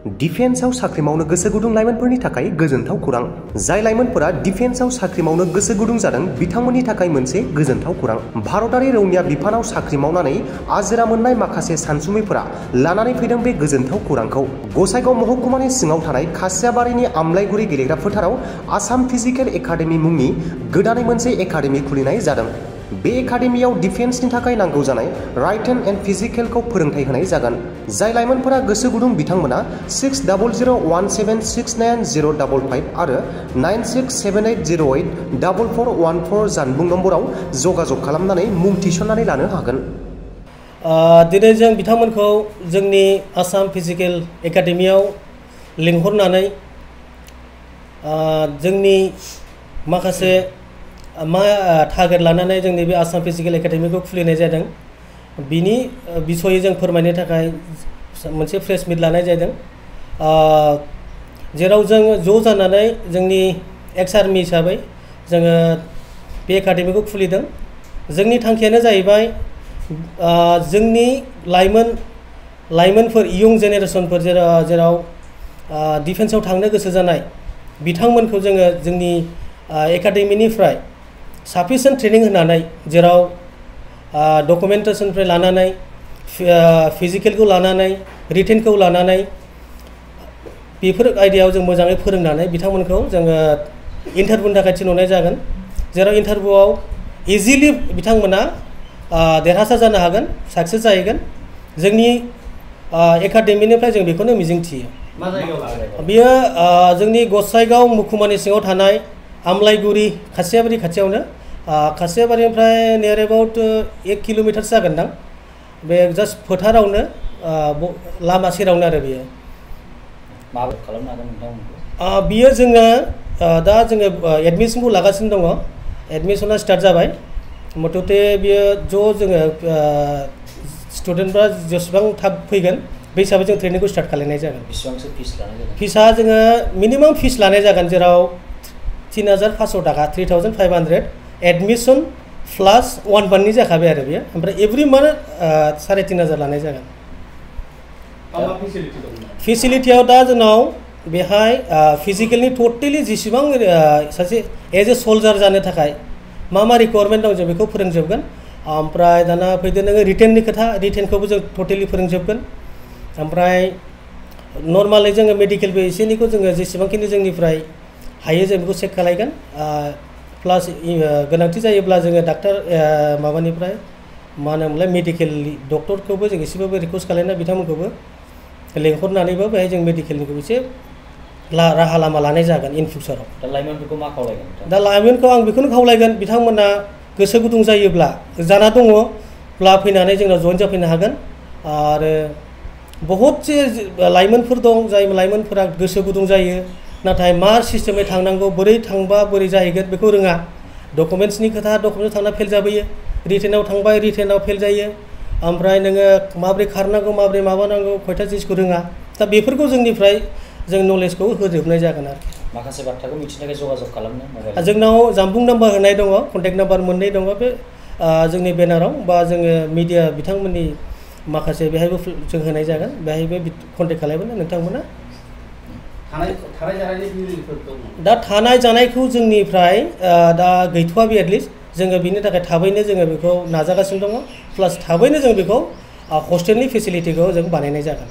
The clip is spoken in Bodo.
डिफेन्सआव साख्रि मावनो गोसो गुदुं लाइमोनफोरनि थाखाय गोजोनथाव खौरां। जाय लाइमोनफोरा डिफेन्सआव साख्रि मावनो गोसो गुदुं जादों बिथांमोननि थाखाय मोनसे गोजोनथाव खौरां। भारतारि रौनिया बिफानाव साख्रि मावनानै आजिरा मोननाय माखासे सानसुमैफोरा लानानै फैदों बे गोजोनथाव खौरांखौ। गसाइगाव महकुमानि सिङाव थानाय खासियाबारिनि आमलायगुरि गेलेग्रा फोथाराव आसाम फिजिकेल एकाडेमि मुंनि गोदानै मोनसे एकाडेमि खुलिनाय जादों। बे एकाडेमियाव डिफेन्सनि थाखाय नांगौ जानाय राइटेन एन्ड फिजिकेलखौ फोरोंथाय होनाय जागोन। जाय लाइमोनफोरा गोसो गुदुं बिथांमोना 6001769055 आरो 9678084414 जानबुं नम्बराव जगाजग खालामनानै मुं थिसननानै लानो हागोन। दिनै जों बिथांमोनखौ जोंनि आसाम फिजिकेल एकाडेमियाव लिंहरनानै जोंनि माखासे टारगेट लानानै जोंनि बे आसाम फिजिकेल एकाडेमिखौ खुलिनाय जादों। बिनि बिसयै जों फोरमायनो थाखाय मोनसे प्रेस मिट लानाय जादों, जेराव जों ज' जानानै जोंनि एक्स आर्मि हिसाबै जोङो बे एकाडेमिखौ खुलिदों। जोंनि थांखियानो जाहैबाय जोंनि लाइमोनफोर इयं जेनेरेसनफोर जेराव डिफेन्सआव थांनो गोसो जानाय बिथांमोनखौ जोङो जोंनि एकाडेमिनिफ्राय साफिसियेन्ट ट्रेनिं होनानै, जेराव डकुमेन्टेसननिफ्राय लानानै फिजिकेलखौ लानानै रिटेनखौ लानानै बेफोर आयदायाव जों मोजाङै फोरोंनानै बिथांमोनखौ जोङो इन्टारभिउनि थाखाय थिनहरनाय जागोन। जेराव इन्टारभिउआव इजिलि बिथांमोना देरहासार जानो हागोन, साक्सेस जाहैगोन। जोंनि एकाडेमिनिफ्राय जों बेखौनो मिजिंथियो। बियो जोंनि गसाइगाव महकुमानि सिङाव थानाय आमलायगुरि खासियाबारि खाथियावनो, खासियाबारिनिफ्राय नियर एबाउट 1 किल'मिटारसो जागोनदां। बे जास्ट फोथारावनो लामा सेरावनो आरो बियो। माबोरै खालामनो हागोन नोंथांमोनखौ? बियो जोङो दा जोङो एडमिसनखौ लागासिनो दङ। एडमिसना स्टार्ट जाबाय। मथथे बियो जोङो स्टुडेन्टफ्रा जेसेबां थाब फैगोन बे हिसाबै जों ट्रेनिंखौ स्टार्ट खालामनाय जागोन। बेसेबांसो फिस लानाय जागोन? फिसा जोङो मिनिमाम फिस लानाय जागोन, जेराव 3500 थाखा 3500 एडमिसन प्लास 1 मान्थनि जाखाबाय आरो बेयो। ओमफ्राय एभ्रि मान्थ 3500 लानाय जागोन। फेसिलिटियाव दा जोंनाव बेहाय फिजिकेलनि टटेलि जेसेबां सासे एज ए सल्जार जानो थाखाय मा रिक्वायरमेन्ट दं जों बेखौ फोरोंजोबगोन। ओमफ्राय दाना फैदो नोङो रिटेननि खोथा, रिटेनखौबो जों टटेलि फोरोंजोबगोन। ओमफ्राय नर्मालै जोङो मेडिकेलबो एसे एनैखौ जोङो जेसेबांखिनि जोंनिफ्राय हायो जों बेखौ चेक खालायगोन। प्लास गोनांथि जायोब्ला जोङो डाक्टार माबानिफ्राय मा होनोमोनलाय मेडिकेलनि डक्टरखौबो जों एसेबाबो रिकुवेस्ट खालामना बिथांमोनखौबो लेंहरनानैबो बेहाय जों मेडिकेलनिखौ एसे राहा लामा लानाय जागोन इन फिउचाराव। दा लाइमोनफोरखौ मा खावलायगोन? दा लाइमोनखौ आं बेखौनो खावलायगोन, बिथांमोना गोसो गुदुं जायोब्ला जाना दङब्ला फैनानै जोंनाव जइन जाफैनो हागोन। आरो बहुद जे लाइमोनफोर दं जाय लाइमोनफोरा गोसो गुदुं जायो, नाथाय मा सिस्टेमै थांनांगौ, बोरै थांबा बोरै जाहैगोन बेखौ रोङा। डकुमेन्ट्सनि खोथा, डकुमेन्ट्स थांना फेल जाबोयो। रिटेनाव थांबाय, रिटेनाव फेल जायो। ओमफ्राय नोङो माबोरै खारनांगौ, माबोरै माबानांगौ, खयथा जिनिसखौ रोङा। दा बेफोरखौ जोंनिफ्राय जों नलेजखौ होजोबनाय जागोन आरो। माखासे बाथ्राखौ मिथिनो थाखाय जगाजग खालामनो मबाइल जोंनाव जानबुं नाम्बार होनाय दङ, कन्टेक्ट नाम्बार मोननै दङ बे जोंनि बेनाराव, बा जोङो मिडिया बिथांमोननि माखासे बेहायबो जों होनाय जागोन। बेहायबो कन्टेक्ट खालामबानो नोंथांमोना। दा थानाय जानायखौ जोंनिफ्राय दा गैथ'वा बे एटलिस्ट जोङो बिनि थाखाय थाबैनो जोङो बेखौ नाजागासिनो दङ। प्लास थाबैनो जों बेखौ हस्टेलनि फेसिलिटिखौ जों बानायनाय जागोन।